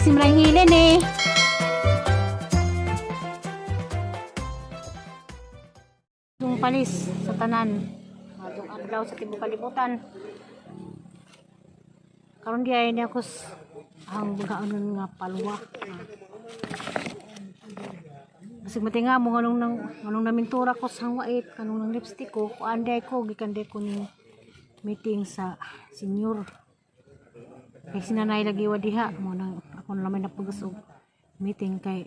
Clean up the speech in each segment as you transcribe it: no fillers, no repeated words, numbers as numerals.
Simrang hilin eh. Yung palis sa tanan. Adong adlaw sa tibok kalibutan. Karon di ay niya ko ang bagaanon nga palwa. Basig matinga mo nganong nang nganong namintura ko sa wait kanong nang lipstick ko kuan day ko gikan day ko ning meeting sa senior. Kay sinanay lagi wa diha mo nang ako na lamay napugas og meeting kay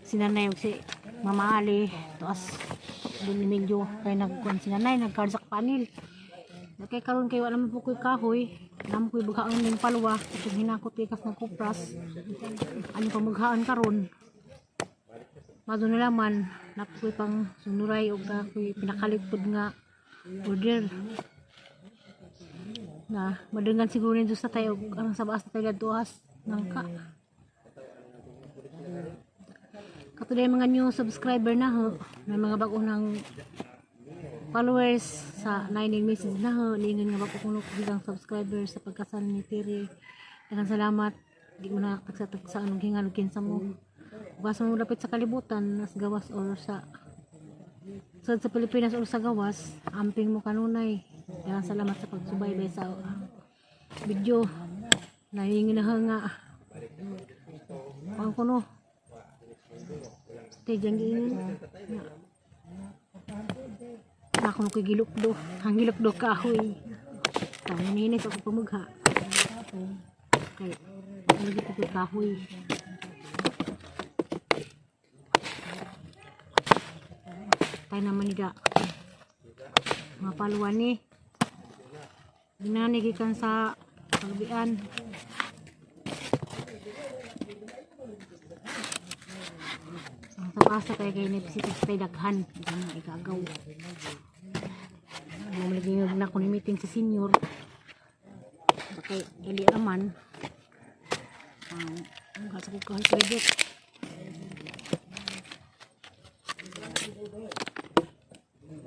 sinanay og si Mama Ali tuas dun medyo kay nagkuan sinanay nagcard sa panil. Kay karon kay wala man po ko'y kahoy, namo ko'y bughaon ning palwa, itong hinakot ikas ng kupras. Ano pa mughaan karon? Mado na laman, napoy pang sunuray og ako'y pinakalit pod nga order. Na madungan siguro nito sa tayo og ang sa baas na tayo duas nangka. Katuloy mga new subscriber na ho, may mga bago ng followers sa 9 message na ho, niingon nga bago kuno ko subscriber sa pagkasal ni Tiri. Daghang salamat. Di mo na tagsa-tagsa anong hingal ug kinsa mo. Basta mo lapit sa kalibutan, nas gawas or sa sa Pilipinas or sa gawas, amping mo kanunay. Daghang salamat sa pagsubaybay sa video. Nahingi na nga. Ang kuno. Tejang giingon. Na ako ko'y gilukdo. Ang gilukdo kahoy. Tama ninis ako pamugha. Kay lagi ko ko'y kahoy. Tayo naman nida. Mga paluan ni. Ginanigikan sa pagbian. Ang sa tayo kay nipsitis tayo daghan. Ganun ikagaw. Bumalik na ako ni meeting sa senior. Kay ili raman. Ang gasa ko kahoy credit.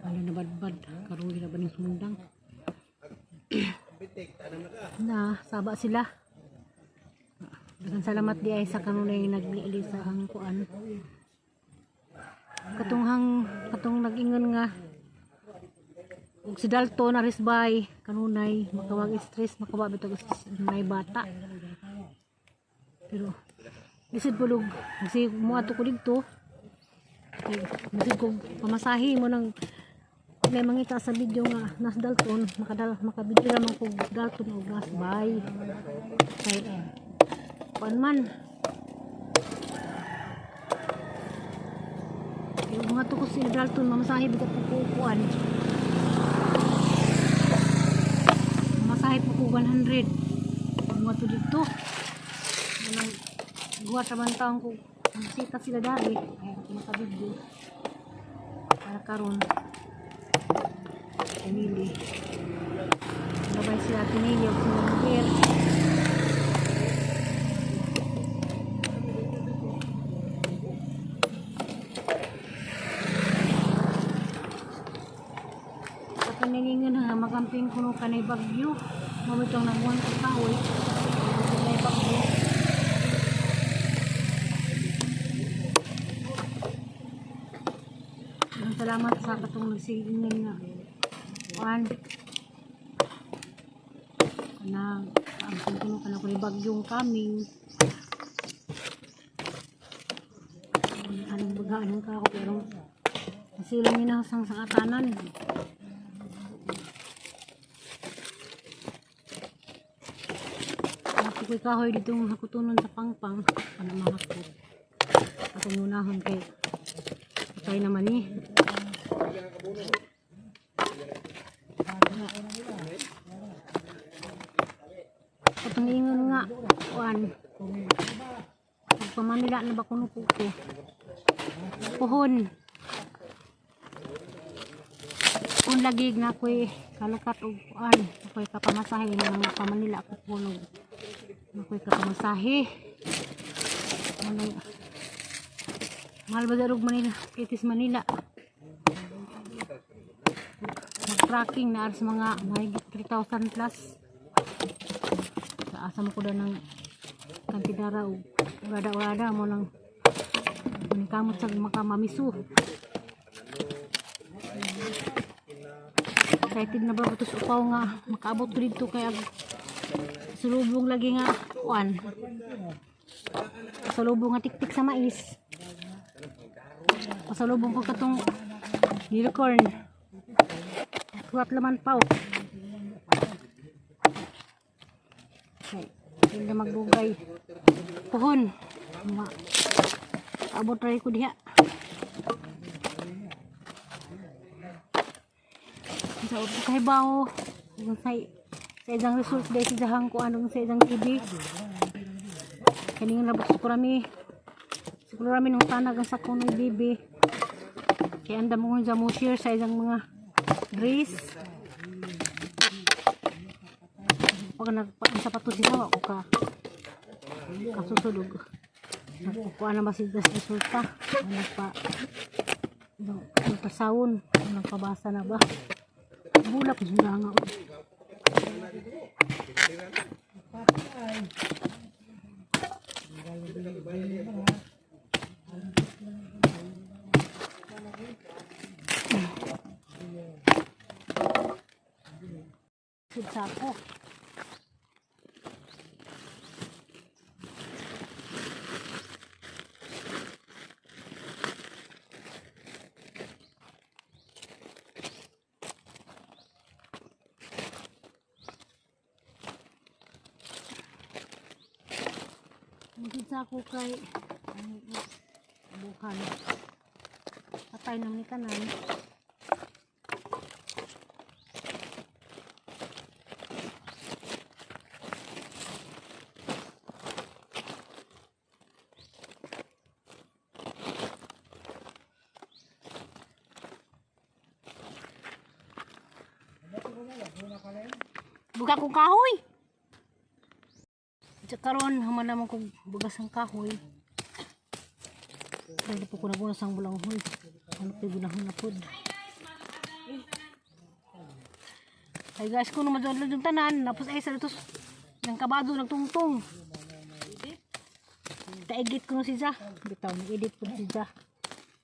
Ano na badbad. Karoon na ba ng sumundang? Na, saba sila. Daghang salamat di ay sa kanunay nagliili sa hangkuan. Katong hang katong nag-ingon nga ug si Dalton aris bay kanunay makawag stress, makawa bitog stress may bata. Pero lisod pulog kasi muadto ko didto. Kay lisod ko pamasahe mo nang may mangita sa video nga nas Dalton makadal makabidyo lamang ko Dalton og nas bay. Kay kuan man yung mga to ko si Dalton mamasahe bigat ko kuan. Mamasahe po ko 100. Mga to dito. Anong guwa sa taong ko masita sila dali. Ay, ako makabidyo. Para karon. Pinili. Nabay sila tinili og sila Miguel. Sa kanilingan ha, magamping kuno kanay bagyo. Mamitong namuhan ko kahoy. Kanay bagyo. Maraming salamat sa katong nagsiging nga. Kuan. Kanang ang kuno kana ko bagyong coming. Anong bagaan ang kako pero silang inasang sa katanan. Ako ko'y kahoy dito ng hakutunon sa pangpang. Ano mahakot. Atong unahon kay patay naman eh. Katong ingon nga, kuan. Pagpamanila na ba kuno ko ko. Puhon. Kung lagi na ako'y kalukat og kuan, ako'y kapamasahe na mga pamanila ako puhon og ako'y kapamasahe. Ano, mahal ba darog Manila? Kitis Manila. Mag-tracking na sa mga mahigit 3,000 plus. Sa asa mo ko daw ng Kantidara og urada-urada mo nang kamot sa makamamiso. Excited na ba ito upaw nga makaabot ko dito kay ag sulubong lagi nga kuan. Pasalubong nga tiktik sa mais. Pasalubong ko katong unicorn. Kuwat laman pa oh. Okay. Hindi na magbugay. Puhon. Ma abot rin ko diha. Sa upo kay bao. Kung sa isang result dahil sa jahang ko anong sa isang TV. Kaningan labot ko rami. Siguro rami nung tanag ang sa kuno bibi. Kaya anda mo kung mo share sa isang mga dress. Pag nagpa ang sapatos siya ko ka kasusulog. Nagkukuha na ba si das resulta? Ano pa? No, ultrasound. Nagpabasa na ba? Bulak nga nga. Sud sako. Sud sako kay ano, bukan. Patay naman ni kanan. Buga kong kahoy. Sa karon human naman kong bugas ang kahoy. Pwede po ko na bunas ang bulanghoy. Ano pa gunahon na pod. Ay guys, kung naman doon yung tanan, tapos ay sa ito, ng kabado nagtungtong. Ta-edit ko no si Za. Bitaw, nag-edit ko si Za.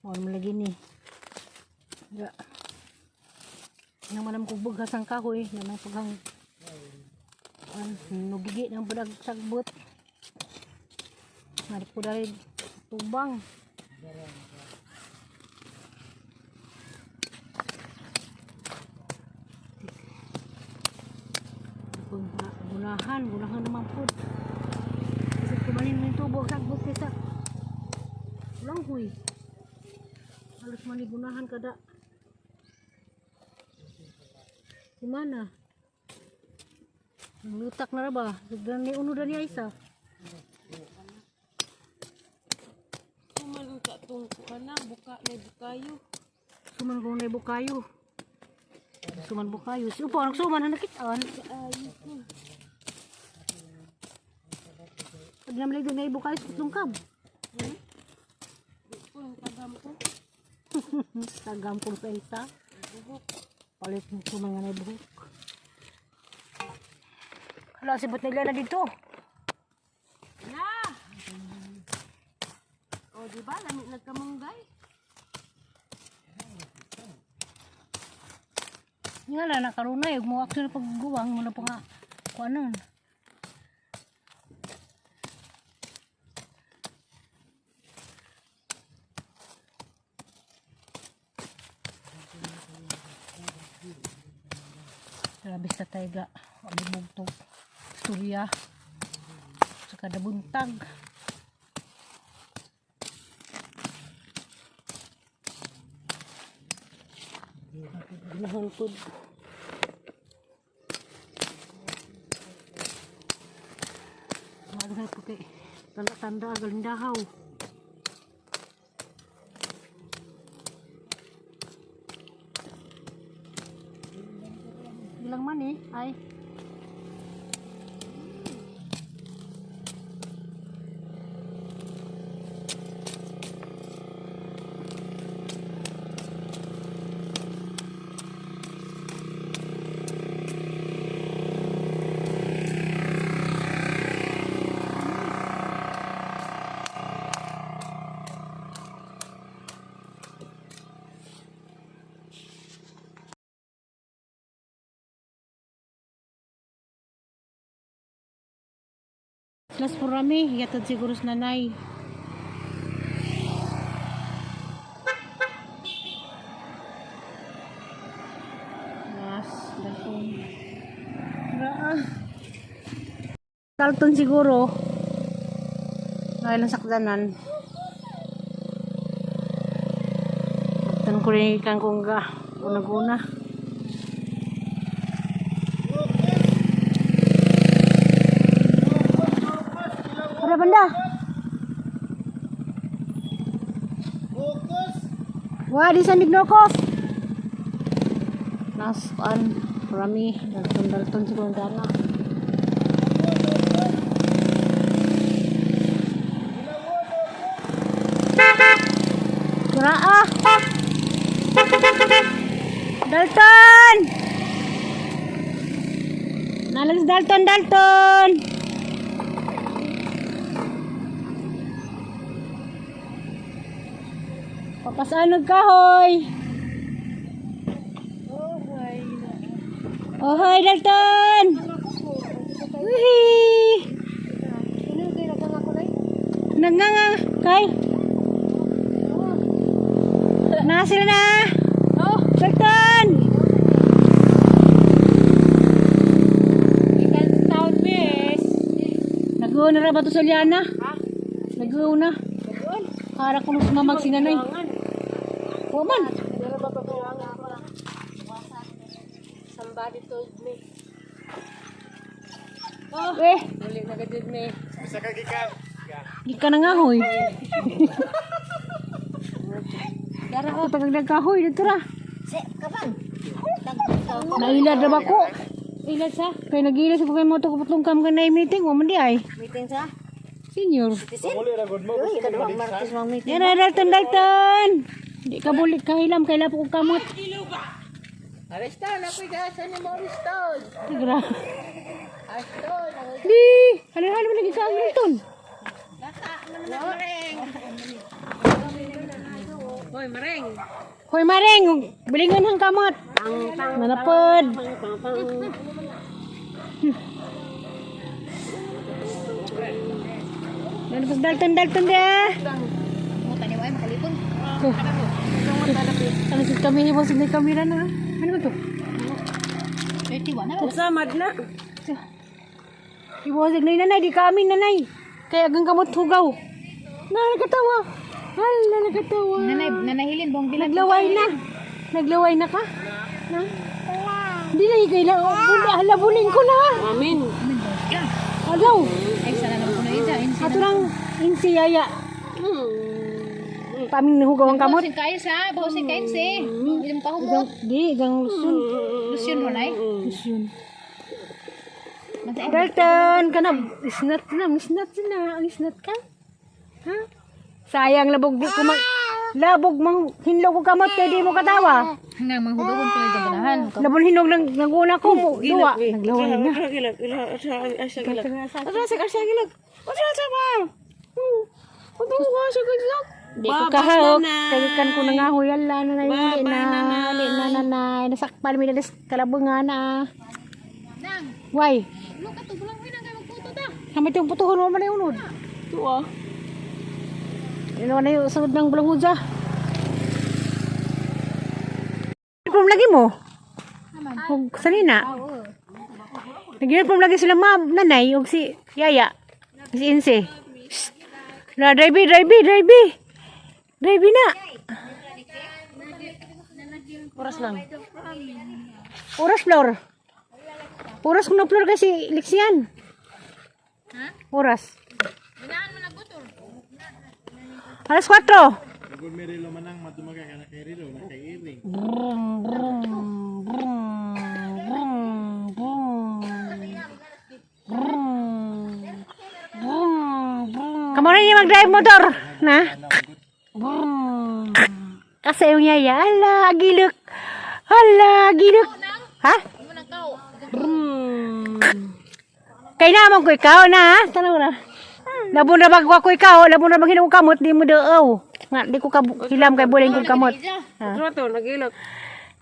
Mo mo lagi ni. Ya. Naman naman kong bugas ang kahoy, naman paghang an nugigi ng budag sagbot. Mari po dahil tubang. Gunahan, gunahan naman po. Kasi kumanin mo yung tubo, sagbot kaysa langhoy. Halos man ni gunahan kada. Gimana? Ang lutak na ra ba? Sigdan ni uno ni Aisa. Kumalong ka tong kuana, buka na bukayo. Suman ko na bukayo. Suman bukayo. Si upo nagsuman na nakitaan. Ay ko. Pag naman lagi na bukayo sa tatlong kab. Di ko ang tagam ko. Tagam ko sa isa. Buhok. Palit mo suman nga na buhok. Hala, sibot nila na dito. Na. O di ba lami nagkamunggay? Nga na, nakarunay. Mo action na pagguwang. Muna pa nga. Kuanon. Grabe sa taiga. Alibog to. Storya. Sa kada buntag. Ginahon po. Magay po kay tanda-tanda galing dahaw. Ilang man eh, ay. Las purami, yatod siguro sa nanay. Las, Dalton. Raa. Dalton siguro. Ay lang sakdanan. Tan ko rin ikan kong ga. Una-guna. Para banda. Wah, di sa Mignokos. Nas an rami dalton dalton siguro ang dana. Raa. Dalton! Nalang si Dalton, Dalton! Papasanog kahoy. Ohoy, Dalton! Uhi! Nagnganga, kay. Na sila na! Oh, Dalton! ikan sound miss. Nag-uuna ra ba to sa Liana? Ha? Nag-uuna. Nag-uun. Para kung sumamag si nanay. Wa man. Meron ba pagkulangan? Somebody told me. Oh, Eh, uli na gajud me. di ka na nga hoy. Dara Ako tagagdag kahoy dito ra. Se, kapan? Nailad ra ba ko? Ilad sa? Kay nag-ila sa kay moto kuputlong kam ka na meeting, wa man di ay. Meeting sa? Senior. Citizen? Uy, kaduhang Martes mang meeting. Yan na, Dalton, Dalton! Di ka bulik kahilam, kay lapo kong kamot. Ariston, ako'y gasa ni Moriston. Tigra. Ariston, Di, halo-halo mo lagi ka ang Dalton. Hoy, mareng. Hoy Mareng, bilingan hang kamot. Nanapod. Pang, pang, pang. Nanapod Dalton, Dalton di ah. Mo taniw ay makalipon. Oh. Ano sa kami hibo sa kamera na? Ano ba to? 31 na. Samad na. Iwasag na nanay, di kami nanay. Kaya agang kamot hugaw. Na, nakatawa. Hala, nakatawa. Nanay, nanahilin bong bilang. Naglaway na. Naglaway na ka? Na? Hindi na ikay lang. Hala, buling ko na. Amin. Agaw. Ay, sana naman ko na isa. Ato lang insi yaya. Paming nahugaw ang kamot. Bahusin kayo sa, bahusin kayo si. Hindi mo pahumot. Di, gang lusun. Lusyon mo nay. Lusun. Dalton, ka na. Isnat na, isnat na. Ang isnat ka? Ha? Sayang labog di ko mag... Labog mang hinlog ko kamot kay di mo katawa. Nang manghugawan ko na ganahan. Labon hinog lang naguna ko mo duwa. Naglaway na. Gilak, gilak, asa gilak. Asa asa gilak. Asa asa ba? Di ko kahok. Kay kan ko nangahoy ala na na uli na uli na nanay. Nasakpan mi dalis kalabungan na. Nang, Why? look ato bulang hinang kay magputo ta. Kamit yung putuhon mo man yung unod. Tuwa. Ano na yung sunod ng bulong hudya. Uniform lagi mo? Og sanina. Nag-uniform lagi sila ma'am, nanay, og si Yaya. Si Inse. Shh. Na, drive, drive, drive. Drive na. Oras lang. Oras, Flor. Oras kung na Flor kasi liksiyan. Oras. Ganahan mo nagbutor. Alas 4. Pagod may relo manang madumaga ka na kay relo na kay iring. Brum, brum, brum, brum, brum. Brum. Brum, brum. Kamu na niya mag-drive motor, na? Brum. Kasi yung yaya, ala, gilok. Ala, gilok. Ha? Mo nang kao. Brum. Kay naman ko ikaw na, ha? Tanaw na. Labon na bagwa ko ikaw, labon na maghinong kamot, di mo daaw. Nga, di ko hilam kay buling kong kamot. Ha? Tuwa to, nagilak.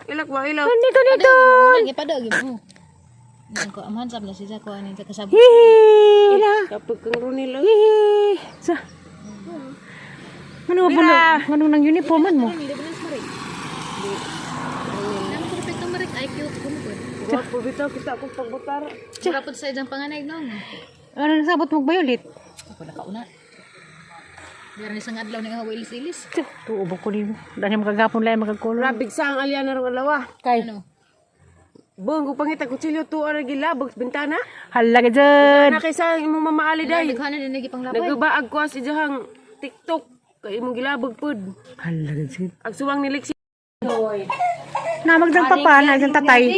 Ilak ba, ilak. Nito, nito. Unang ipadog mo. Nang ko amhan sab na siya ko ani sa kasabot. Hihi na. Kapag kang Ronel. Hihi. Sa. Ano ba na? Ano nang uniform man mo? Namo ko perfecto marik IQ ko mo. Gwapo bitaw kita akong pagbutar. Mura sa idang panganay no. Ano nasabot mo violet? Ako nakauna. Meron isang adlaw nga hawa ilis-ilis. Tsa, tuo ba ko nimo? Dani makagapon lain makakulong. Rabig sa ang alya na rong adlaw. Kay. Ano? Bong, kung pangita kutsilyo tuwa ra gilabog sa bintana. Hala ka dyan. Ana kay sa imong mama Ali day. Daghan na din nagipang labay. Nagabaag ko sa ijahang TikTok kay imong gilabog pud. Hala ka dyan. Ang suwang ni Lexi. Na magdang papa, na magdang tatay.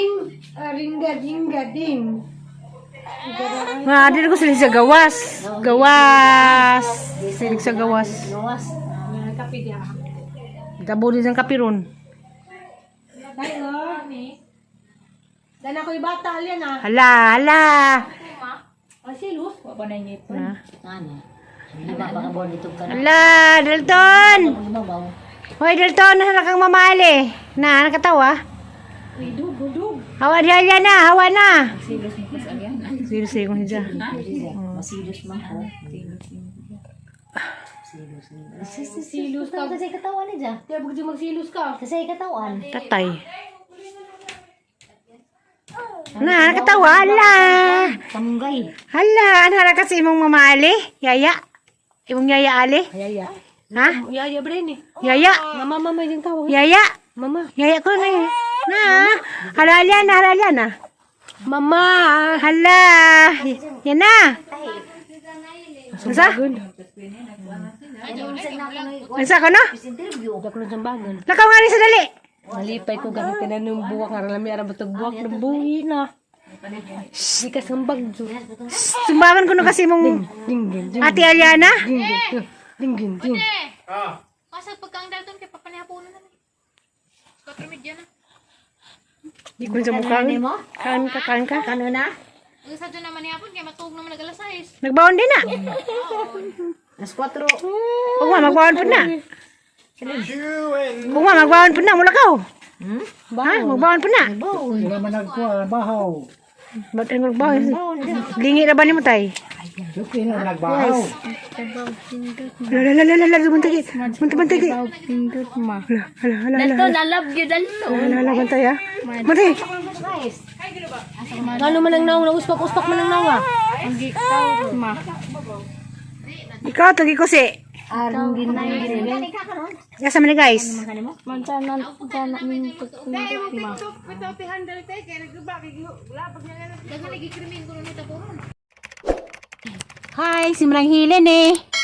Ringa dinga ding. Nga, dili ko sila sa gawas. Gawas. Sila sa gawas. Gawas. Dabo din ang kapiron. Dana ko'y bata alyan ah. Hala, hala. Silos. Wa pa na ngipon. Na. Ano? Lima pa ka buwan ito ka na. Hala, Dalton. Lima ba? Hoy, Dalton, nasa kang mamali. Na, nakatawa. Uy, dug, dug. Hawa di alya na, hawa na. Silos mo kas alyan. Serious eh, kung siya. Masilos man ko. Silos. Silos ka. Kasi katawan niya. Kaya pag magsilos ka. Kasi katawan. Tatay. Na, nakatawa. Hala. Kamunggay. Hala, ano na kasi imong mamali? Yaya? Imong yaya ali? Yaya. Ha? Yaya brain eh. Yaya? Mama, mama yung tawag. Yaya? Mama. Yaya ko na yun. Na, hala alya na, hala alya na. Mama. Hala. Yan na. Unsa? Unsa ko no? Interview. Dakulon sa bagon. Lakaw nga rin sa dali. Malipay ko gamit na nung buwak nga lami ara batog buwak ng buhi na. Di ka sambag jo. Sumbagan ko no kasi mong Dinggin ding Ate Aliana. ding ding ding. Ah. Kasi pagka ang Dalton kay papanihapunan na. 4:30 na. Di ko sa mukha. Kaan ka, kaan ka. Kano na? Ang sa dyan naman nihapon kay matuog naman nag alas 6. Nagbaon din na. Alas 4. Huwag ma, magbaon po na. Huwag ma, magbaon po na. Mula ka. Ha? Magbaon po na. Wala man nagkuha, bahaw. Ba't ay magbaon? Lingi na ba ni mo tay? Suki na nagbahaw. Hala, hala, hala, hala, bantay. Bantay, bantay. Hala, hala, hala, hala. Dalton, I love you, Dalton. Hala, hala, bantay ah. Bantay. Ano man ang naong nauspak-uspak man ang naong ah. Ikaw, tagi ko si. Asa man ni guys? Daghan lagi krimen ko nito po ron. Hi, si Marang Hilen eh.